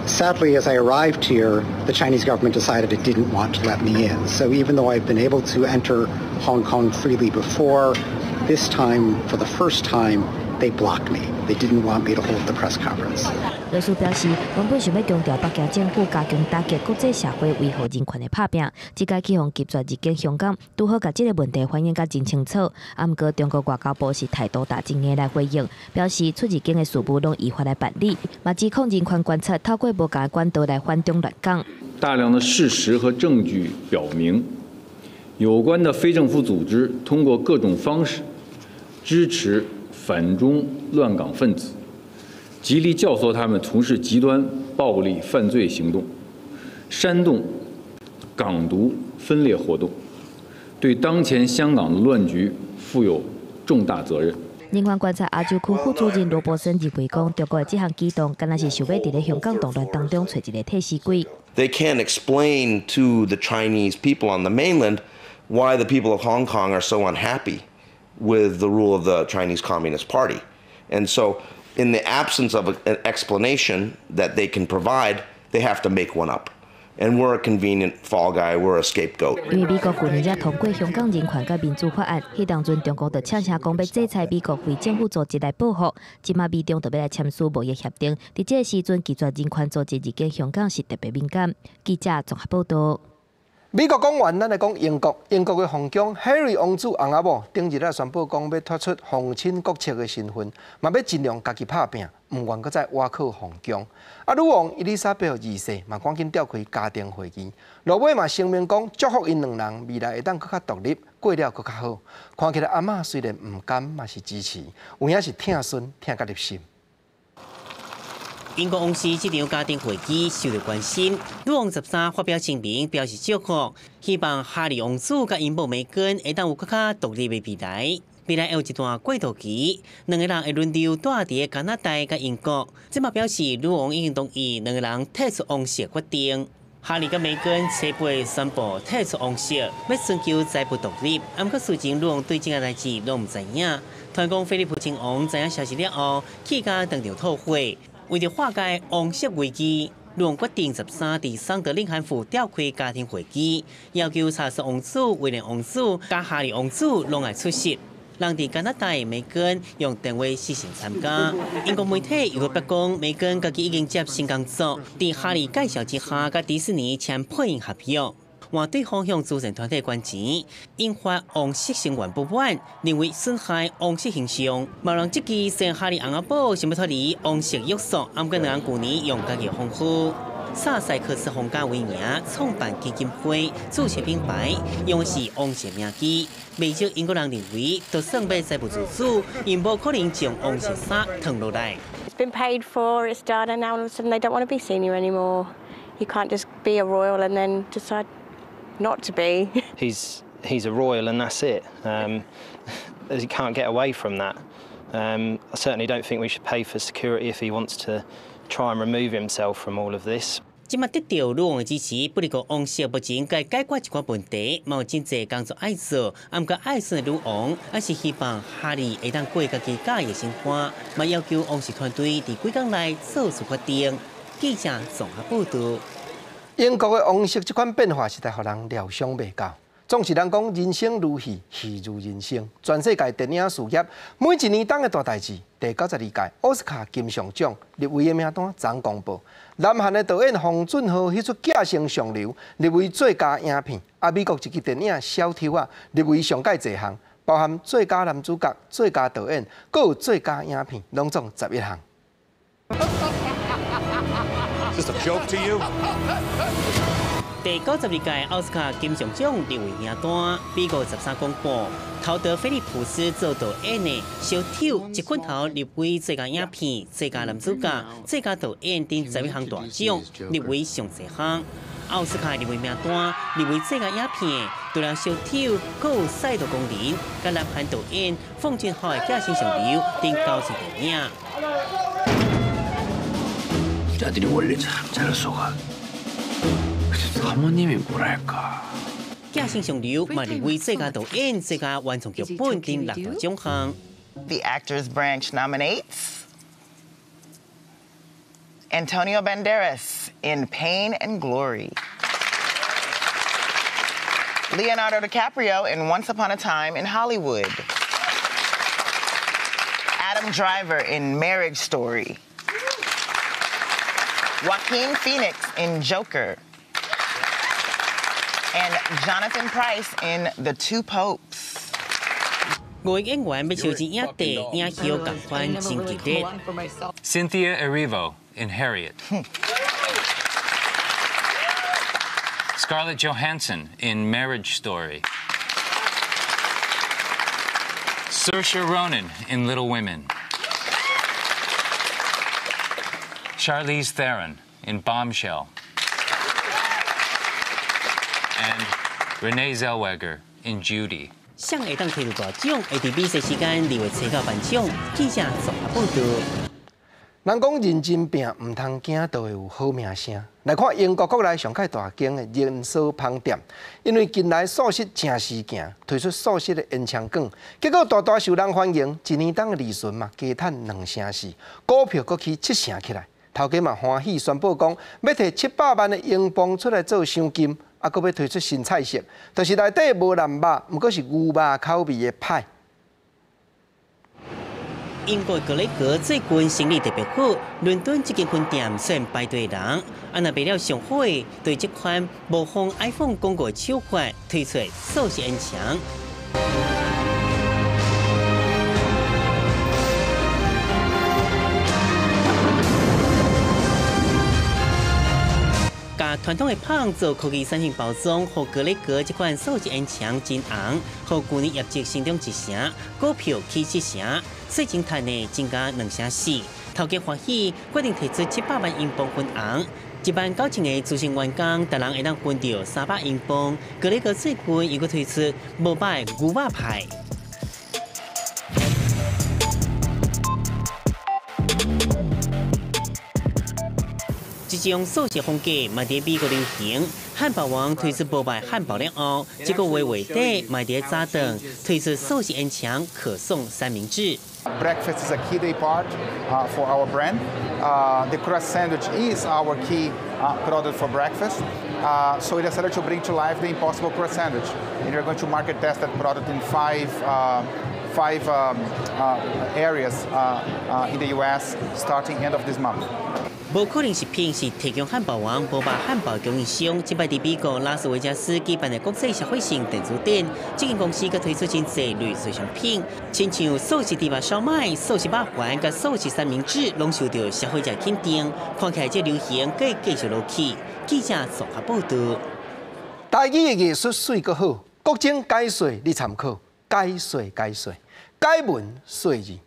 Sadly, as I arrived here, the Chinese government decided it didn't want to let me in. So even though I've been able to enter Hong Kong freely before, this time, for the first time, they blocked me. They didn't want me to hold the press conference. 羅斯表示，原本想欲強調北京政府加強打擊國際社會維護人權的拍拚，這擺去予拒絕入境香港，拄好共這个問題反映甲真清楚。啊，毋過中國外交部是態度大真硬來回應，表示出入境的事務攏依法來辦理，嘛指控人權觀察透過無仝管道來反中亂港。大量的事實和證據表明，有關的非政府組織通過各種方式支持反中亂港分子，極力教唆他們從事極端暴力犯罪行動，煽動港獨分裂活動，對當前香港的亂局負有重大責任。人權觀察亞洲區副主任羅伯森認為，講中國的這項舉動，敢若是想欲佇咧香港動亂當中揣一个替死鬼。 They can't explain to the Chinese people on the mainland why the people of Hong Kong are so unhappy with the rule of the Chinese Communist Party. And so, in the absence of an explanation that they can provide, they have to make one up. And we're a convenient fall guy, we're a scapegoat. 因為美國舊年才通過香港人權佮民主法案，彼當陣中國就嗆聲講欲制裁美國非政府組織來報復，這馬美中就欲來簽署貿易協定，佇這个時陣拒絕人權組織入境香港是特別敏感。記者綜合報導。美國講完，咱來講英國。英國的皇宮 Harry 王子翁仔某頂日仔宣布講，欲脫出皇親國戚的身份，嘛欲盡量家己拍拚，毋願閣再倚靠皇宮。啊，女王伊麗莎白二世嘛趕緊召開家庭會議，落尾嘛聲明講，祝福𪜶兩人未來會當閣較獨立，過了閣較好。看起來阿嬤雖然毋甘，嘛是支持，有影是疼孫疼甲入心。英國王室這場家庭會議受到關心，女王13發表聲明表示祝福，希望哈利王子佮𪜶某梅根會當有閣較獨立的未來。未來會有一段過渡期，兩个人會輪流蹛佇加拿大佮英國。這嘛表示女王已經同意兩个人退出王室決定。哈利佮梅根初八宣布退出王室，欲尋求財務獨立。毋過事前女王對這个代誌攏毋知影。傳講菲利普親王知影消息了後，氣甲當場吐血。為著化解王室危機，女王決定13佇桑德林漢府召開家庭會議，要求查爾斯王子、威廉王子佮哈利王子攏愛出席。人佇加拿大梅根用電話視訊參加。英國媒體又發講，梅根家己已經接新工作，佇哈利介紹之下，佮迪士尼簽配音合約。換對方向慈善團體捐錢，引發王室成員不滿，認為損害王室形象。嘛有人質疑，雖然哈利翁仔某想欲脫離王室約束，毋過兩人舊年用家己方法，薩塞克斯皇家為名創辦基金會，註冊品牌，用的是王室名字。袂少英國人認為，就算欲財務自主，𪜶無可能將王室衫脫落來。 It's been paid for, it's done, and now all of a sudden they don't want to be senior anymore. You can't just be a royal and then decide not to be. He's He's a royal and that's it. You can't get away from that. I certainly don't think we should pay for security if he wants to try and remove himself from all of this. 這馬得著女王的支持，不過王室目前該解決一寡問題，嘛有真濟工作愛做。啊，毋過愛孫的女王，也是希望哈利會當過家己佮意的生活，嘛要求王室團隊佇幾工內做出決定。記者綜合報導。英國的王室這款變化實在予人料想袂到。總是人講人生如戲，戲如人生。全世界電影事業每一年當的大代誌，第92屆奧斯卡金像獎入圍的名單昨公布。南韓的導演奉俊昊彼齣《寄生上流》入圍最佳影片，啊，美國一支電影《小丑仔》入圍上蓋濟項，包含最佳男主角、最佳導演，閣有最佳影片，攏總11項。 Is this a joke to you? 第92屆奧斯卡金像獎入圍名單，美國13公布，陶德菲利普斯做導演的《小丑》一棍頭入圍最佳影片、最佳男主角、最佳導演等11項大獎，入圍上濟項。奧斯卡入圍名單入圍最佳影片，除了小丑，閣有賽道工人、佮南韓導演奉俊昊的《寄生上流》等九出電影。 부자들이 원래 참 잘 속아. 사모님이 뭐랄까. 寄生上流嘛入圍最佳導演、最佳原創劇本等六大獎項。 The Actors Branch nominates Antonio Banderas in Pain and Glory, Leonardo DiCaprio in Once Upon a Time in Hollywood, Adam Driver in Marriage Story, Joaquin Phoenix in Joker, and Jonathan Pryce in The Two Popes. 五个演員欲抽錢影帝，影后共款真激烈。 Cynthia Erivo in Harriet. Scarlett Johansson in Marriage Story. Saoirse Ronan in Little Women. Charlize Theron in Bombshell. And Renee Zellweger in Judy. 誰會當提著大獎？會佇美西時間2月7號頒獎。記者綜合報導。人講認真拚，毋通驚，就會有好名聲。來看英國國內上蓋大間的連鎖芳店，因為近來素食誠時行，推出素食的煙腸卷，結果大大受人歡迎。一年當的利潤嘛，加趁2成4，股票閣起7成起來。頭家嘛歡喜宣布講，欲提700萬的英鎊出來做賞金，啊，閣欲推出新菜色，就是內底無人肉，毋過是牛肉口味的派。英國格雷格最近生意特別好，倫敦這間分店雖然排隊人，啊，若賣了上好的，對這款模仿 iPhone 廣告的手法推出素食煙腸。共傳統的麭做科技產品包裝，予格雷格這款素食煙腸真紅，予舊年業績成長1成，股票起7成，稅前賺的增加2成4。頭家歡喜，決定提出700萬英鎊分紅，1萬9千个資深員工，逐人會當分著300英鎊。格雷格最近又閣推出無肉的牛肉派。這種素食風格嘛佇美國流行，漢堡王推出無肉漢堡了後，這個月月底嘛佇早頓推出素食煙腸可頌三明治。 Breakfast is a key day part for our brand. The crust sandwich is our key product for breakfast. So we decided to bring to life the Impossible Crust Sandwich, and we're going to market test that product in five areas in the U.S. starting end of this month. 無可能食品是提供漢堡王無肉漢堡供應商，這擺佇美國拉斯維加斯舉辦的國際消費性電子展，這間公司閣推出真濟類似商品，親像素食豬肉燒賣、素食肉圓、佮素食三明治，攏受著消費者肯定。看起來這流行閣會繼續落去。記者綜合報導。台語的藝術媠閣好，國情解說你參考，解說解說，解文說字。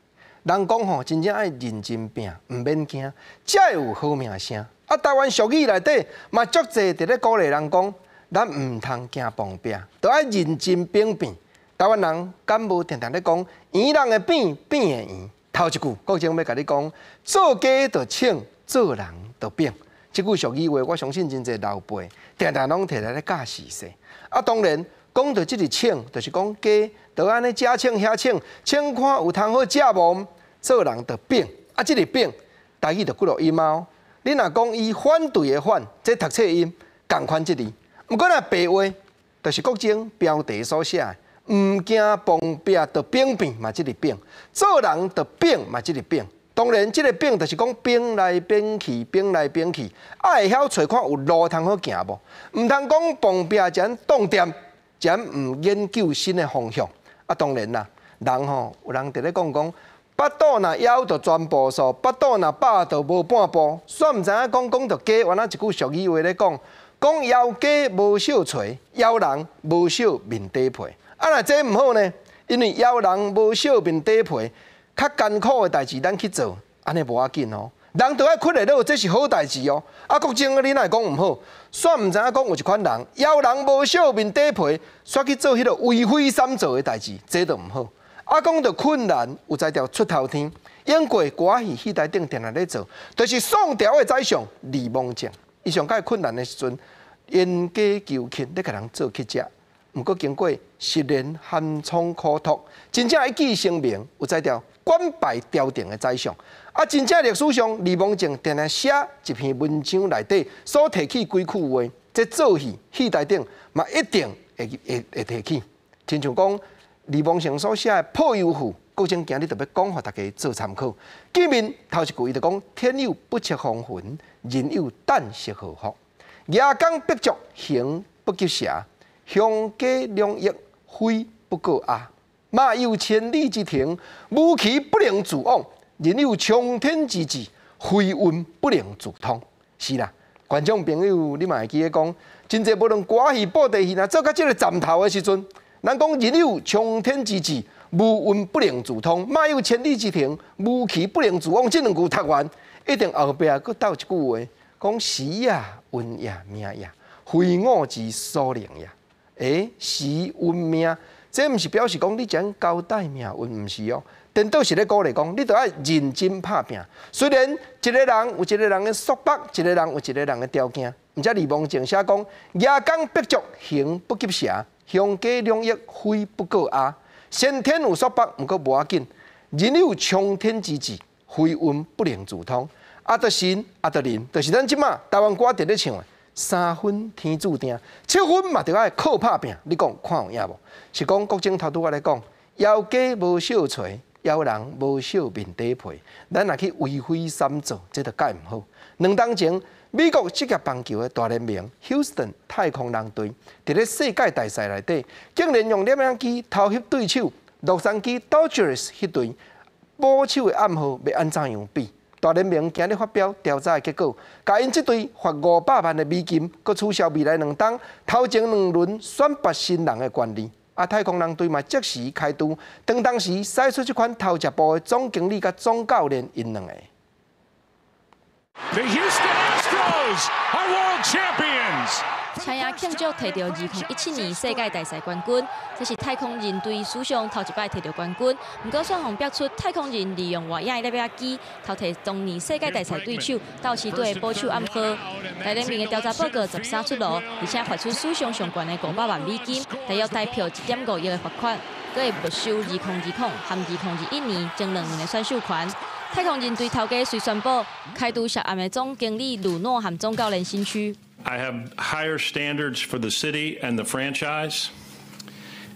人講吼，真正愛認真拚，毋免驚，才會有好名聲。啊，台灣俗語內底嘛足濟佇咧鼓勵人講，咱毋通驚碰壁，著愛認真變變。台灣人敢無定定咧講，圓人會變，變會圓。頭一句，國正欲共你講，做雞就衝，做人就變。這句俗語話，我相信真濟老輩定定攏提來咧教序細。啊，當然講著這个衝，就是講雞，就按呢遮衝遐衝，衝看有通好食無？做人就變，啊，這个變，台語就幾落音哦。你若講伊反對的反，這讀冊音仝款這字。毋過若白話，就是國正標題所寫的，毋驚碰壁就變變嘛，這个變，做人就變嘛，這个變。當然，這个變就是講變來變去，變來變去，啊會曉揣看有路通好行無？毋通講碰壁才當店，才毋研究新的方向。啊，當然啦，人吼有人佇咧講講，腹肚若枵就全部素，腹肚若飽就無半步。煞毋知影講講著雞，原來一句俗語話咧講，講枵雞無惜槌，枵人無惜面底皮。啊，若這毋好呢？因為枵人無惜面底皮。較艱苦的代誌，咱去做，按呢無要緊哦。人著愛睏會落，這是好代誌哦。啊，國正你若會講毋好，煞毋知影講有一款人，枵人無惜面底皮，煞去做彼个為非三做的代誌，這就毋好。啊，講著困難有才調出頭天，演過歌仔戲戲台頂定定咧做，就是宋朝的宰相李蒙正，伊上蓋困難的時陣，嚴加求乞咧共人做乞食。毋過經過10年寒窗苦讀，真正一舉成名，有才調官拜朝廷的宰相。啊，真正歷史上李蒙正定定寫一篇文章內底所提起幾句話，這做戲戲台頂嘛一定會會會提起。親像講李蒙正所寫的《破憂賦》，國正今日特別講予大家做參考。見面頭一句伊就講：天有不測風雲，人有旦夕禍福。夜江碧竹，行不及蛇。雄雞兩翼，飛不過鴨。馬有千里之程，無騎不能自往。人有衝天之志，非運不能自通。是啦，觀眾朋友，你嘛會記得講，真濟無論歌戲、布袋戲，若做到這个站頭的時陣，咱講人有衝天之志，無運不能自通；馬有千里之程，無騎不能自往。這兩句讀完，一定後壁閣鬥一句話，講時也，運也，命也，非我之所能也。欸，時運命，這毋是表示講你怎交代命運，毋是哦。顛倒是咧鼓勵講，你著愛認真拍拚。雖然一个人有一个人的束縛，一个人有一个人的條件。毋才李蒙正寫講：夜江碧竹，行不及蛇；雄雞兩翼，飛不過鴨。先天有束縛，毋過無要緊。人有衝天之志，非運不能自通。啊，著神，啊，著人，就是咱這馬台灣歌佇咧唱的。三分天注定，七分嘛著愛靠拍拚。你講看有影無？是講國正頭拄仔咧講，枵雞無惜槌，枵人無惜面底皮。咱若去為非三做，這就蓋毋好。2冬前，美國職業棒球的大聯盟休斯頓太空人隊，佇咧世界大賽內底，竟然用攝影機偷翕對手洛杉磯 Dodgers 彼隊捕手的暗號欲按怎樣比？大聯盟今日發表調查的結果，共𪜶這隊罰500萬的美金，閣取消未來2冬頭前兩輪選拔新人的權利。啊，太空人隊嘛即時開除，當當時使出這款偷食步的總經理佮總教練𪜶兩个。 The Houston Astros are world champions. 車仔慶祝提著2017年世界大賽冠軍，這是太空人隊史上頭一擺提著冠軍。毋過，煞予爆出太空人利用外野的攝影機偷提當年世界大賽對手鬥士隊的捕手暗號。大聯盟的調查報告13出爐，而且罰出史上上懸的500萬美金，大約台票1.5億的罰款，閣會沒收2020和2021年前兩年的選秀權。太空人隊頭家隨宣布開除涉案的總經理魯諾和總教練辛區。 I have higher standards for the city and the franchise,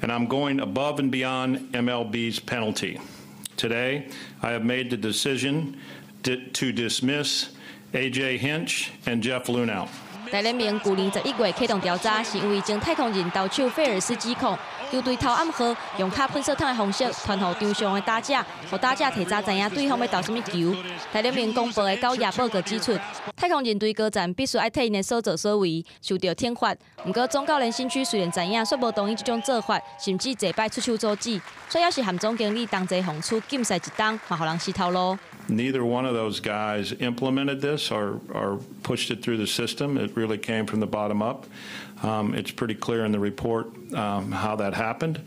and I'm going above and beyond MLB's penalty. Today, I have made the decision to dismiss A.J. Hinch and Jeff Luhnow. 大聯盟舊年11月啟動調查，是因為前太空人投手費爾斯指控，球隊偷暗號，用敲噴射筒的方式傳予場上的打者，予打者提早知影對方欲投啥物球。大聯盟公布的9頁報告指出，太空人隊高層必須愛替𪜶的所作所為受著懲罰。毋過總教練辛區雖然知影，卻無同意這種做法，甚至濟擺出手阻止。所以也是和總經理同齊予處禁賽一冬，嘛予人死頭路。Neither one of those guys implemented this or pushed it through the system. It really came from the bottom up. It's pretty clear in the report how that happened.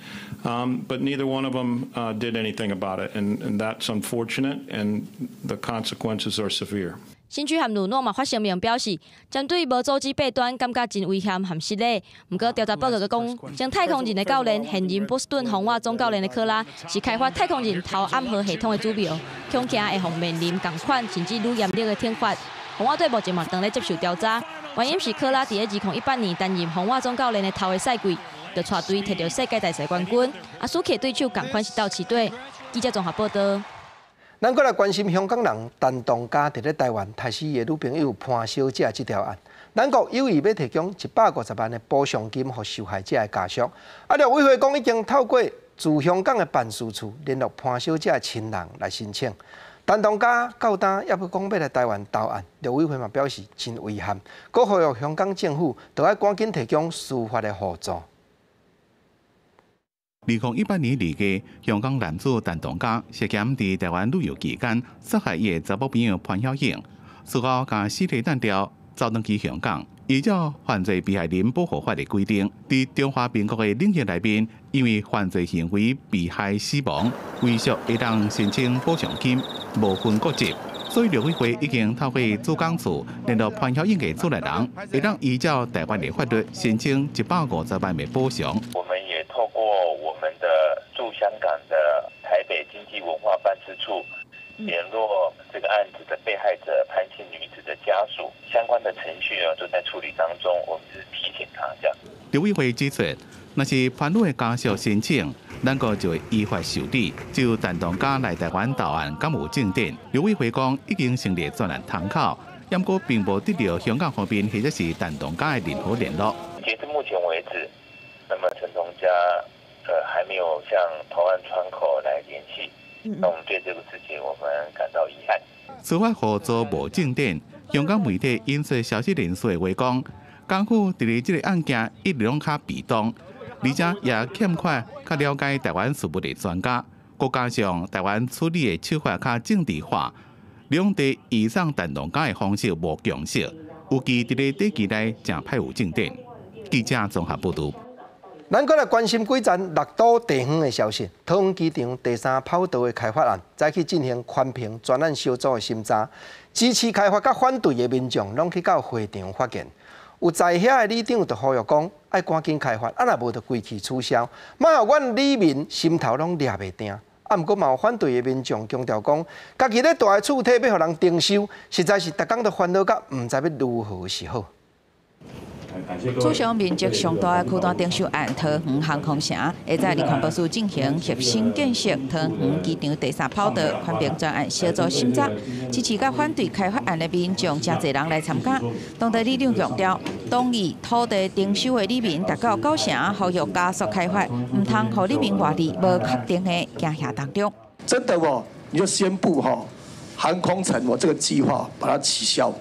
But neither one of them did anything about it, and that's unfortunate, and the consequences are severe. 新區和魯諾嘛發聲明表示，針對無組織弊端感覺真遺憾和失禮。毋過調查報告閣講，前太空人的教練現任波士頓紅襪總教練的科拉是開發太空人投暗號系統的主謀，恐驚會予面臨仝款甚至愈嚴厲的懲罰。紅襪隊目前嘛當咧接受調查，原因是科拉佇咧2018年擔任紅襪總教練的頭个賽季，就帶隊摕著世界大賽冠軍。啊，輸去對手仝款是鬥士隊。記者綜合報道。咱閣來關心香港人陳同佳佇咧台灣刣死伊的女朋友潘小姐這條案。咱國有意欲提供150萬的補償金予受害者的家屬。啊，陸委會講已經透過駐香港的辦事處聯絡潘小姐的親人來申請。陳同佳到今猶閣講欲來台灣投案，陸委會嘛表示真遺憾，閣呼籲香港政府著愛趕緊提供司法的輔助。2018年2月，香港男子陳同佳涉嫌佇台灣旅遊期間殺害伊的查某朋友潘曉穎，事後共屍體彈掉，走轉去香港。依照犯罪被害人保護法的規定，佇中華民國的領域內面，因為犯罪行為被害死亡，遺屬會當申請補償金，無分國籍。所以陸委會已經透過駐港處聯絡潘曉穎的厝內人，會當依照台灣的法律申請150萬的補償。我們也透過我們的駐香港的台北經濟文化辦事處聯絡這個案子的被害者潘姓女子的家屬，相關的程序呢都在處理當中，我們只是提醒他這樣。陸委會指出，若是潘女的家屬申請，咱國就會依法受理。就陳同佳來台灣投案，敢有進展？陸委會講已經成立專案窗口，毋過並無得著香港方面或者是陳同佳的任何聯絡。截至目前為止，那麼陳同佳還沒有向投案窗口來聯繫。那我們對這個事情，我們感到遺憾。司法互助無進展，香港媒體引述消息人士的話講，港府佇咧這个案件一直攏較被動，而且也欠缺較了解台灣事務的專家，閣加上台灣處理的手法較政治化，兩地移送陳同佳的方式無共識，預計佇咧短期內誠歹有進展。記者綜合報導。咱閣來關心幾層六都地方的消息。桃園機場第三跑道的開發案，早起進行環評專案小組的審查，支持開發佮反對的民眾攏去到會場發言。有在遐的里長就呼籲講，愛趕緊開發，啊若無就規氣取消。嘛予阮里民心頭攏掠袂定。啊，毋過嘛有反對的民眾強調講，家己咧蹛的厝體欲予人徵收，實在是逐工都煩惱甲毋知欲如何是好。史上面積上大的區段徵收案，桃園航空城會在佇環保署進行核心建設桃園機場第三跑道環評專案小組審查，支持佮反對開發案的民眾誠濟人來參加。當地里長強調，同意土地徵收的里民達到九成，呼籲加速開發，毋通予里民活佇無確定的驚嚇當中。真的哦，你就宣布哈，航空城我這個計劃把它取消，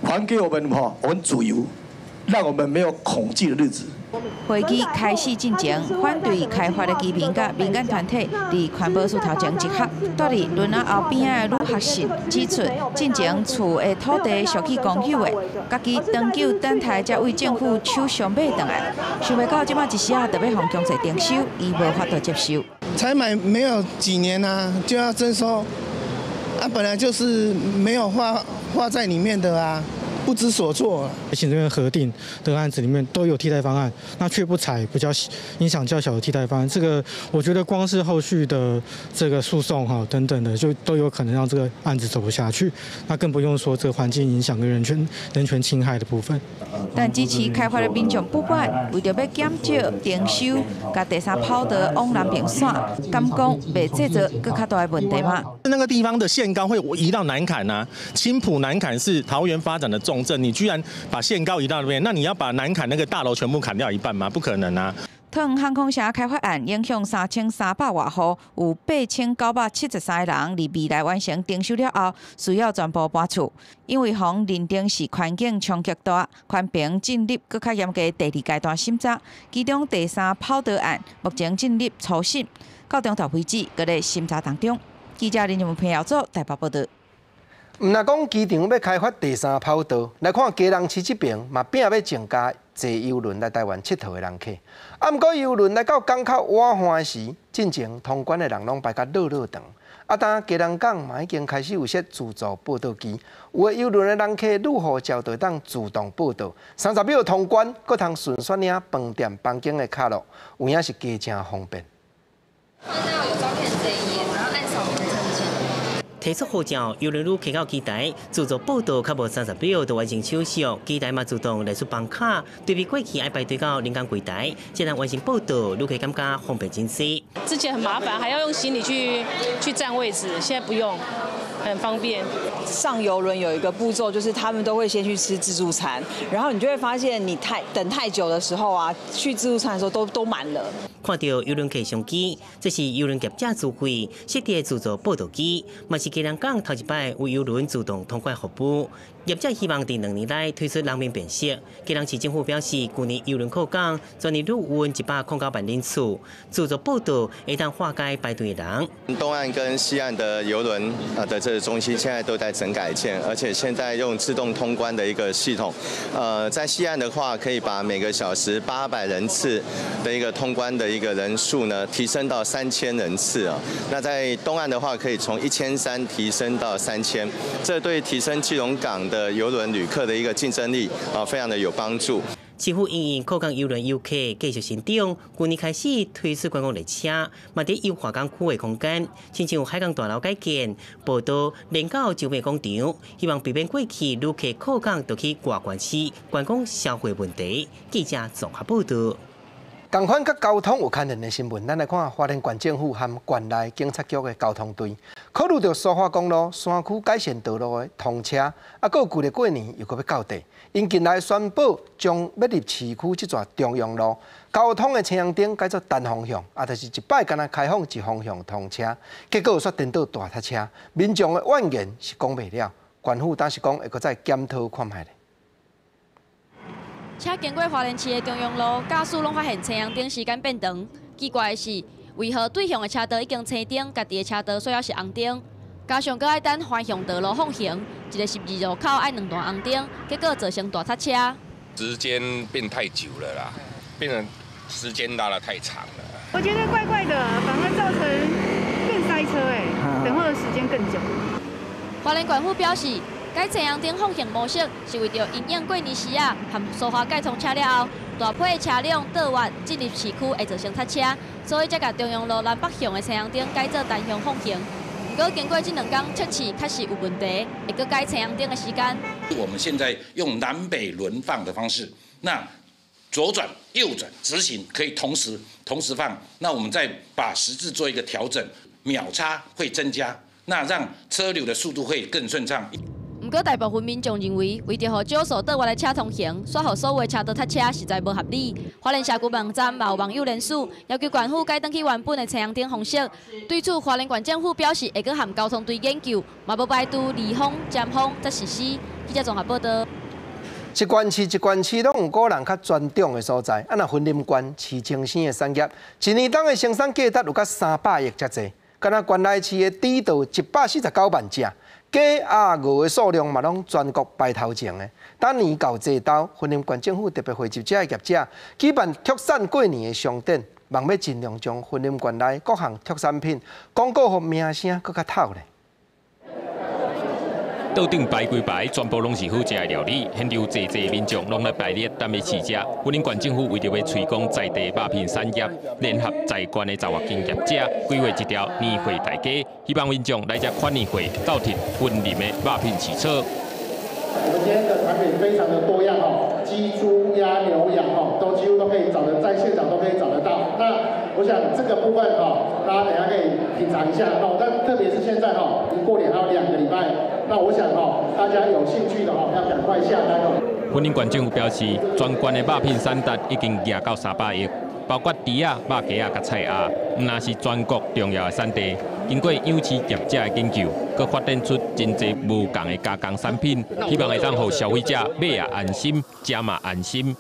還給我們哈，我們自由。讓我們沒有恐懼的日子。會議開始進前，反對開發的居民佮民間團體佇環保署頭前集合。蹛佇崙仔後邊仔的呂學信指出，進前厝的土地屬於公有的，家己長久等待才為政府手上買轉來，想袂到這擺一時仔就欲予強制徵收，伊無法度接受。才買沒有幾年啊，就要徵收，啊，本來就是沒有劃劃在裡面的啊。不知所措。行政院核定的案子裡面都有替代方案，那卻不採比較影響較小的替代方案。這個我覺得光是後續的這個訴訟哈等等的，就都有可能讓這個案子走不下去。那更不用說這個環境影響跟人權侵害的部分。但支持開發的民眾不滿，為著欲減少徵收，共第三跑道往南邊線，敢講袂製造閣較大的問題嗎？那個地方的限高會移到南崁啊，青埔南崁是桃園發展的重鎮，你居然把限高移到那邊，那你要把南崁那個大樓全部砍掉一半嗎？不可能啊！桃園航空城開發案影響3300外戶，有8973個人佇未來完成徵收了後，需要全部搬厝。因為予認定是環境衝擊大，環評進入閣較嚴格第二階段審查。其中第三跑道案目前進入初審，到中晝為止，閣咧審查當中。記者林朋友做台北報道。毋但講機場欲開發第三跑道，來看基隆市這爿嘛拚欲增加坐郵輪來台灣𨑨迌的人客。啊，毋過郵輪來到港口倚岸時，進前通關的人攏排甲落落長。啊，當基隆港嘛已經開始有設自助報到機，有的郵輪的人客入護照就會當自動報到，30秒通關，閣通順紲領飯店房間的卡落，有影是加誠方便。看到有照片這一頁，然後按掃描證件。提出護照，郵輪旅客到機台自助報到，較無30秒就完成手續。機台嘛自動列出房卡，對比過去愛排隊到人工櫃台，這樣完成報到，旅客感覺方便真濟。之前很麻煩，還要用行李去佔位置，現在不用，很方便。上郵輪有一個步驟，就是他們都會先去吃自助餐，然後你就會發現你等太久的時候啊，去自助餐的時候都滿了。看著郵輪客相機，這是郵輪業者自費設置的自助報到機，嘛是基隆港頭一擺有郵輪自動通關服務。業者希望佇2年內推出人面辨識。基隆市政府表示，舊年郵輪靠港，全年旅運109萬人次，自助報到會當化解排隊的人。東岸跟西岸的郵輪的這個中心現在都在整改建，而且現在用自動通關的一個系統，在西岸的話，可以把每個小時800人次的一個通關的一個人數呢，提升到3000人次啊。那在東岸的話，可以從1300提升到3000，這對提升基隆港的郵輪旅客的一個競爭力啊，非常的有幫助。市府因應靠港郵輪遊客繼續成長，舊年開始推出觀光列車，嘛佇優化港區的空間，親像海港大樓改建，步道連到周邊廣場，希望避免過去旅客靠港就去外縣市觀光消費問題。記者綜合報道。仝款佮交通有牽連的新聞，咱來看花蓮縣政府和縣內警察局的交通隊，考慮著蘇花公路山區改善道路的通車，啊，閣有舊曆過年又閣欲到底，𪜶近來宣布將欲入市區這逝中央路交通的青紅燈改做單方向，啊，就是一擺干焦開放一方向通車，結果煞顛倒大塞車，民眾的怨言是講袂了，縣府當時講會閣再檢討看覓咧。車經過花蓮市的中央路，駕駛攏發現青紅燈時間變長。奇怪的是，為何對向的車道已經青燈，家己的車道煞猶是紅燈？加上閣愛等環向道路放行，一個十字路口愛兩段紅燈，結果造成大塞車。時間變太久了啦，變成時間拉得太長了。我覺得怪怪的，反而造成更塞車哎，等候的時間更久。花蓮縣府表示，改青紅燈放行模式是為著因應過年時仔和蘇花改通車了後，大批的車輛倒彎進入市區會造成塞車，所以才共中央路南北向的青紅燈改做單向放行。毋過經過這兩工測試，確實有問題，會閣改青紅燈的時間。我們現在用南北輪放的方式，那左轉、右轉、直行可以同時放，那我們再把時制做一個調整，秒差會增加，那讓車流的速度會更順暢。毋過，大部分民眾認為，為著予少數倒彎的車通行，煞予所有的車都塞車，實在無合理。花蓮社區網站嘛有網友聯署，要求縣府改轉去原本的青紅燈方式。對此，花蓮縣政府表示會閣和交通隊研究，嘛無排除離峰、尖峰才實施。記者綜合報道。一縣市一縣市攏有古人較專長的所在，啊，若雲林縣飼青生的產業，一年當的生產價值有到300億遮濟，敢若關內飼的豬就149萬隻。雞鴨鵝的數量嘛，攏全國排頭前的。當年到這兜，雲林縣政府特別匯集遮的業者，舉辦特產過年的商展，望欲盡量將雲林縣內各項特產品廣告予名聲閣較透咧。桌頂排規排，全部攏是好食的料理，現場濟濟民眾攏來排列等欲試食。雲林縣政府為著欲推廣在地肉品產業，聯合在縣的10外間業者，規劃一條年貨大街，希望民眾來遮看年貨，鬥佇雲林的肉品市場。我們今天的產品非常的多樣哦，雞、豬、鴨、牛、羊哦，都幾乎都可以找得，在現場都可以找得到。那我想這個部分哦，大家等下可以品嘗一下哦。但特別是現在哦，離過年還有2個禮拜，那我想哦，大家有興趣的哦，要趕快下單哦。雲林縣政府表示，全縣的肉品產值已經夯到300億，包括豬仔、肉雞仔、佮菜鴨，毋但是全國重要的產地。經過養飼業者的研究，閣發展出真濟無仝的加工產品，希望會當予消費者買也安心，食嘛安心。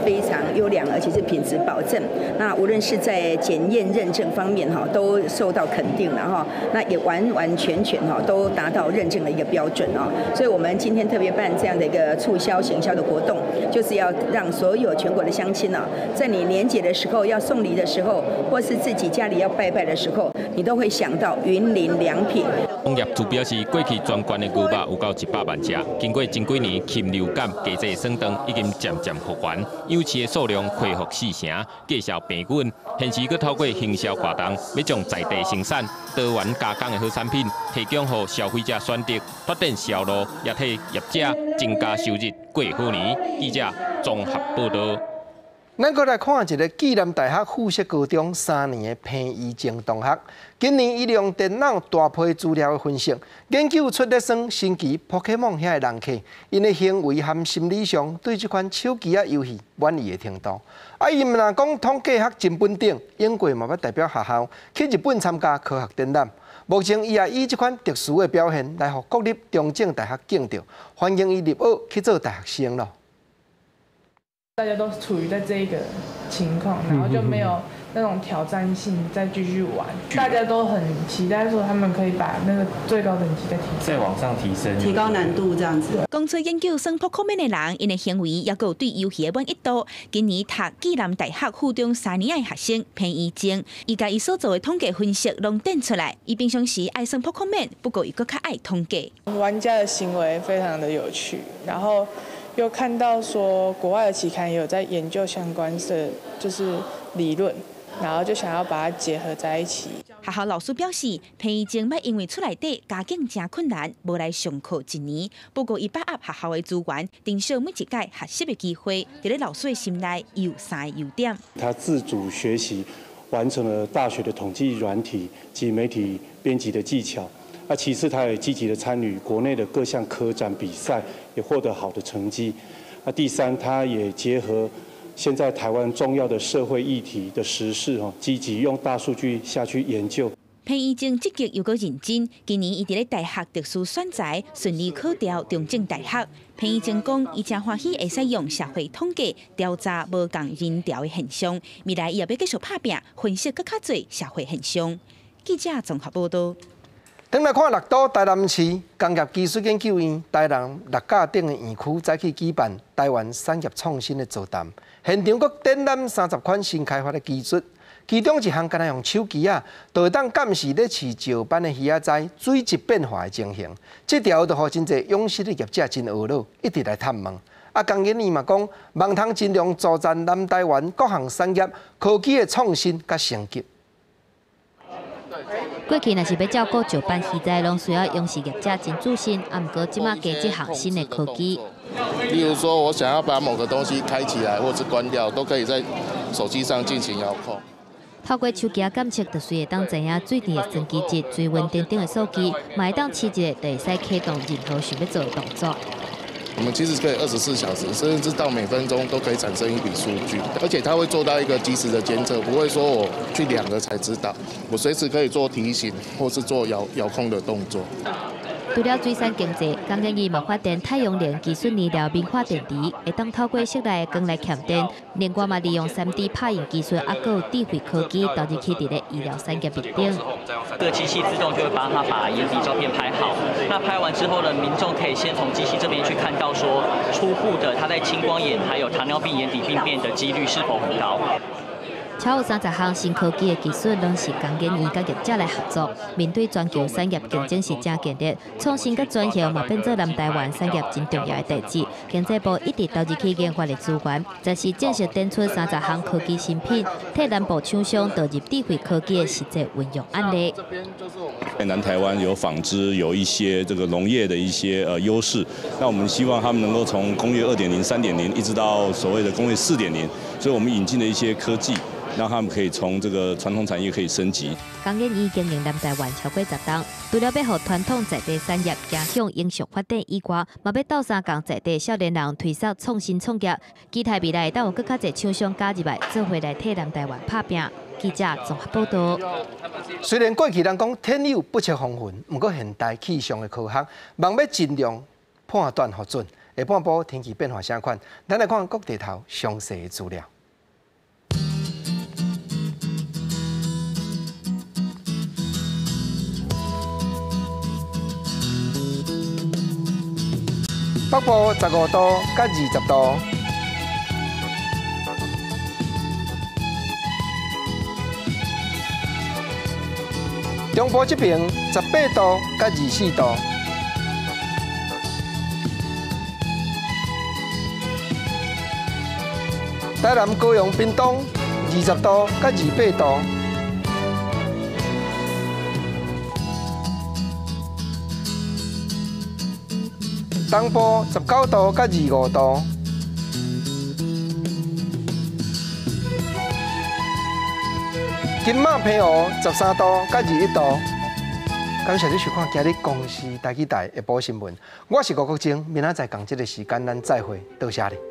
非常優良，而且是品質保證。那無論是在檢驗認證方面，哈，都受到肯定了哈。那也完完全全哈都達到認證的一個標準哦。所以我們今天特別辦這樣的一個促銷行銷的活動，就是要讓所有全國的鄉親啊，在你年節的時候要送禮的時候，或是自己家裡要拜拜的時候，你都會想到雲林良品。農業處表示，過去全縣的牛肉有夠100萬隻，經過近幾年禽流感、經濟損斷，已經漸漸復原，養飼的數量恢復4成，價數平穩。現時閣透過行銷活動，欲將在地生產、多元加工的好產品提供予消費者選擇，拓展銷路，也替業者增加收入，過好年。記者綜合報道。咱閣來看一个暨南大學附設高中3年的彭怡靜同學，今年伊利用電腦大批資料的分析，研究出咧耍神奇寶可夢遐的人客，𪜶的行為和心理上對這款手機仔遊戲滿意的程度。啊，伊毋但講統計學真本領，永過嘛捌代表學校去日本參加科學展覽。目前伊也以這款特殊的表現來予國立中正大學敬著，歡迎伊入學去做大學生囉。大家都處於在這一個情況，然後就沒有那種挑戰性再繼續玩。大家都很期待說他們可以把那個最高等級再提升，再往上提升，提高難度這樣子。講出研究耍 Pokémon 的人，𪜶的行為抑閣有對遊戲的滿意度。今年讀暨南大學附中3年的學生彭怡靜，伊共伊所做的統計分析攏展出來。伊平常時愛耍 Pokémon，不過伊閣較愛統計。玩家的行為非常的有趣，然後又看到說國外的期刊也有在研究相關的就是理論，然後就想要把它結合在一起。學校老師表示，彭怡靜捌因為厝內底家境誠困難，無來上課一年。不過伊把握學校的資源，珍惜每一屆學習的機會。佇咧老師的心內，伊有三個優點。他自主學習，完成了大學的統計軟體及媒體編輯的技巧。那其次，他也積極的參與國內的各項科展比賽，也獲得好的成績。那第三，他也結合現在台灣重要的社會議題的時事，哦，積極用大數據下去研究。彭怡靜積極又閣認真，今年伊佇咧大學特殊選才順利考著中正大學。彭怡靜講，伊誠歡喜會使用社會統計調查無仝人潮的現象，未來伊也欲繼續拍拚，分析閣較濟社會現象。記者綜合報道。轉來看六都台南市工業技術研究院台南六甲頂的園區，早起舉辦台灣產業創新的座談，現場閣展覽30款新開發的技術，其中一項敢若用手機仔，就會當監視咧飼石斑的魚仔仔水質變化的情形。這條就予真濟養殖的業者真懊惱，一直來探問。啊，工研院嘛講，望通盡量助贊南台灣各項產業科技的創新佮升級。過去若是欲照顧石斑魚仔，攏需要養殖業者真仔細。啊，毋過這馬加這項新的科技。例如說，我想要把某個東西開起來或是關掉，都可以在手機上進行遙控。透過手機監測，就隨會當知影水池的酸基質、水溫等等的數據，嘛會當試一下，就會使啟動任何想欲做的動作。我們其實可以24小時，甚至到每分鐘都可以產生一筆數據，而且它會做到一個即時的監測，不會說我去量了才知道，我隨時可以做提醒或是做遙遙控的動作。除了水產經濟，工研院嘛發展太陽能技術燃料敏化電池，會當透過室內光來慳電。另外嘛，利用3D 拍印技術，抑閣有智慧科技投入去佇咧醫療產業面頂。這個機器自動就會幫他把眼底照片拍好。那拍完之後呢，民眾可以先從機器這邊去看到說初步的他在青光眼還有糖尿病眼底病變的幾率是否很高。超過30項新科技的技術，攏是工研院佮業者來合作。面對全球產業競爭是誠激烈，創新佮轉型嘛變做南台灣產業真重要的代誌。經濟部一直投入去研發的資源，這是正式展出30項科技新品，替南部廠商導入智慧科技的實際運用案例。南台灣有紡織，有一些這個農業的一些優勢，那我們希望他們能夠從工業2.0、3.0，一直到所謂的工業4.0，所以我們引進了一些科技。讓他們可以從這個傳統產業可以升級。工研院經營南台灣超過10冬，除了欲予傳統在地產業走向永續發展以外，嘛欲鬥相共在地少年人推捒創新創業，期待未來會當有閣較濟廠商加入來，做伙來替南台灣拍拚。記者綜合報道。雖然過去人講天有不測風雲，毋過現代氣象的科學，望欲盡量判斷予準，下半晡天气变化啥款？咱來看各地頭詳細的資料。北部15度佮20度。中部這邊18度佮24度。台南、高雄、屏東20度佮28度。東部19度佮25度。金馬澎湖13度佮21度。感謝你收看今日公視台語台下晡新聞，我是吳國晶，明仔載仝這个時間咱再會，多謝你。